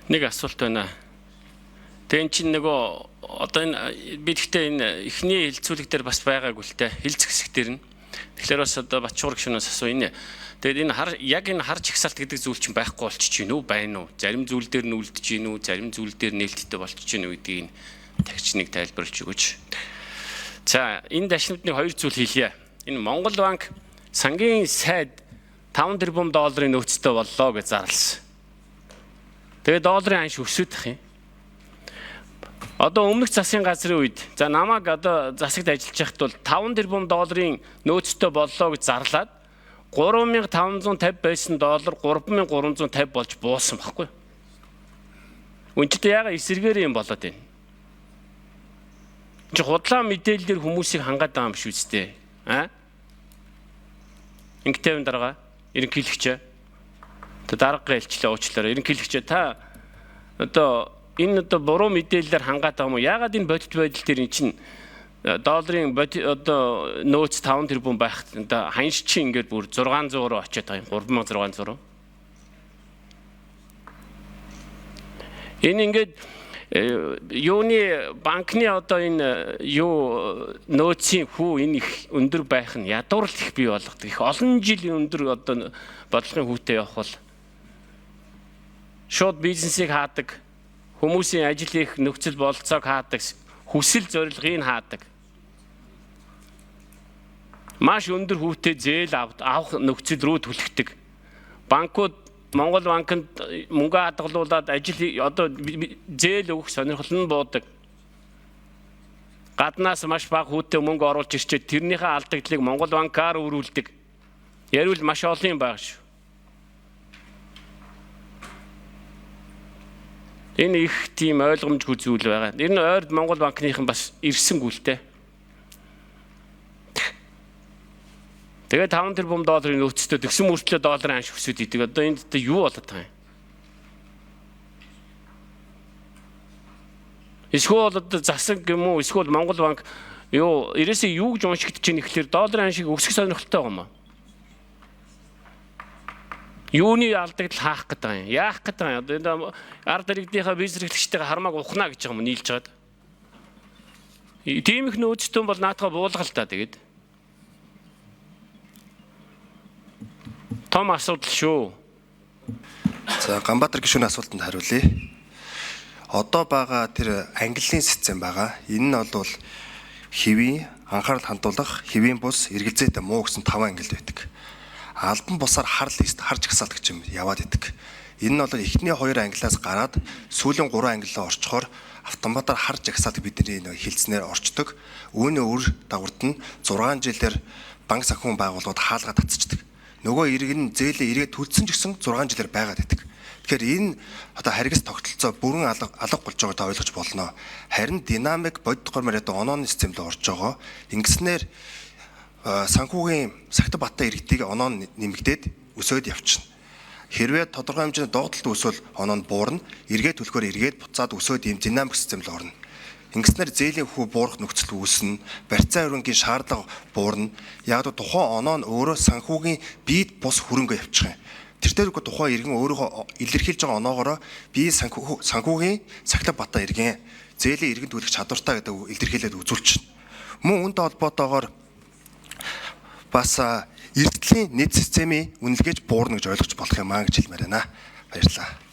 Нэг асуулт байна. Тэгээ эн чинь нөгөө одоо энэ би гэхдээ энэ эхний хилцүүлэг дээр бас байгаагүй л те. Хилцэх хэсэг дээр нь. Тэгэхээр бас одоо Батчуур гишүүнээс асуу энэ. Тэгээд энэ хар яг энэ хар чагсаалт гэдэг зүйл чинь байхгүй болчих чинь үү байна уу? Зарим зүйл дээр нь үлдэж гин үү? Зарим зүйл дээр нээлттэй болчих чинь үү гэдгийг тагч нэг тайлбарлаж өгөөч. За энэ дашнуудны хоёр зүйл хэлье. Энэ Монгол банк сангийн сайд 5 тэрбум долларын нөөцтэй боллоо гэж зарласан. Тэгээ долларын ханш өсөд тах юм. Одоо өмнөх засгийн газрын үед за намайг одоо засагт ажиллаж байхад бол 5 тэрбум долларын нөөцтэй боллоо гэж зарлаад 3550 байсан доллар 3350 болж буусан байхгүй. Үнэхээр яага эсэргээр юм болоод байна. Чи худлаа мэдээллээр хүмүүсийг хангаад байгаа юм биш үстэй. Аа? Ингээтэйвэн дарга ерөнхийлөгч дарга хэлчлээ уучлаарай. Ерөнхийлөгч та одоо энэ одоо буруу мэдээллээр хангаад байгаа юм уу? Яагаад энэ бодит байдал дээр эн чинь долларын одоо нөөц 5 тэрбум байх одоо ханш чи ингээд бүр 600 руу очиод байгаа юм. 3600 руу. Энэ ингээд юуны банкны одоо энэ юу нөөцийн хүү энэ их өндөр байх нь ядуурлал их бий болгодог. Их олон жил өндөр одоо бодлогын хүүтэй явах бол шууд бизнесийг хаадаг, хүмүүсийн ажил хийх нөхцөл бололцоог хаадаг, хүсэл зорилгыг хаадаг. Маш өндөр хүүтэй зээл авах нөхцөл рүү түлхдэг. Банкуд Монгол банкнд мөнгө хадгалуулад ажил одоо зээл өгөх сонирхол нь буудаг. Гаднаас маш бага хүүтэй мөнгө оруулж ирчээд тэрнийхээ алдагдлыг Монгол банкаар өрүүлдэг. Яриул маш олон юм байгаа шүү. Энэ их тийм ойлгомжгүй зүйл байгаа. Энэ ойрд Монгол банкныхан бас ирсэн гүйлтэй. Тэгээ 5 тэрбум долларын нөөцтэй тэгсэн мөртлөө долларын ханш өсөд идэг. Одоо энд одоо юу болоод байгаа юм? Эсвэл одоо засаг юм уу? Эсвэл Монгол банк юу ерөөсөө юу гэж уншигдэж байгаа нөхлөөр долларын ханшийг өсгөх сонирхолтой байгаа юм уу? Юуны алдагдал хаах гэдэг юм? Яах гэдэг юм? Одоо энэ ард иргэдийнхаа бизнес эрхлэгчтэйгээ хармааг ухнаа гэж байгаа юм нийлж байгаад. Тийм их нөөцтэй бол наатгаа буулгал та тэгээд. Том асуудал шүү. За Ганбаатар гишүүний асуултанд хариулъя. Одоо байгаа тэр ангиллын систем байгаа. Энэ нь бол хэвийн анхаарал хандуулах, хэвийн бус, эргэлзээтэй муу гэсэн 5 ангилал байдаг. Албан бусаар хар лист, хар жагсаалт гэж юм яваад идэг. Энэ нь бол эхний 2 ангиллаас гараад сүүлийн 3 ангиллаа орчхоор автоматар хар жагсаалт бидний хилцнээр орчдөг. Үүний үр дагаварт нь 6 жилээр банк санхүүн байгууллагууд хаалгаа татцдаг. Нөгөө иргэн зээлээ эргээд төлсөн ч гэсэн 6 жилээр байгаад байдаг. Тэгэхээр энэ одоо харгас тогтолцоо бүрэн алга болж байгааг та ойлгож болно. Харин динамик бодит гормоор одоо онооны систем рүү орж байгаа. Ингэснээр санхүүгийн сагта баттай иргэдийг оноо нэмэгдээд өсөөд явчихна. Хэрвээ тодорхой хэмжээний доотлолт өсвөл оноо нь буурна. Эргээд төлөхөөр эргээд буцаад өсөөд ийм динамик систем рүү орно. Ингэснээр зээлийн хүү буурах нөхцөл үүснэ, барьцаа хөрөнгийн шаардлага буурна. Яг л тухайн оноо нь өөрөө санхүүгийн биед бус хөрөнгө явчих юм. Тэр дээр үгүй тухайн иргэн өөрийнхөө илэрхийлж байгаа оноогоороо би санхүүгийн сахилга батаа иргэн зээлийн иргэн төлөх чадвартай гэдэг илэрхийлээд үзүүлчихнэ. Мөн үүнтэй холбоотойгоор бас эрсдлийн нийт системийн үнэлгээч буурна гэж ойлгож болох юм аа гэж хэлмээр байна. Баярлалаа.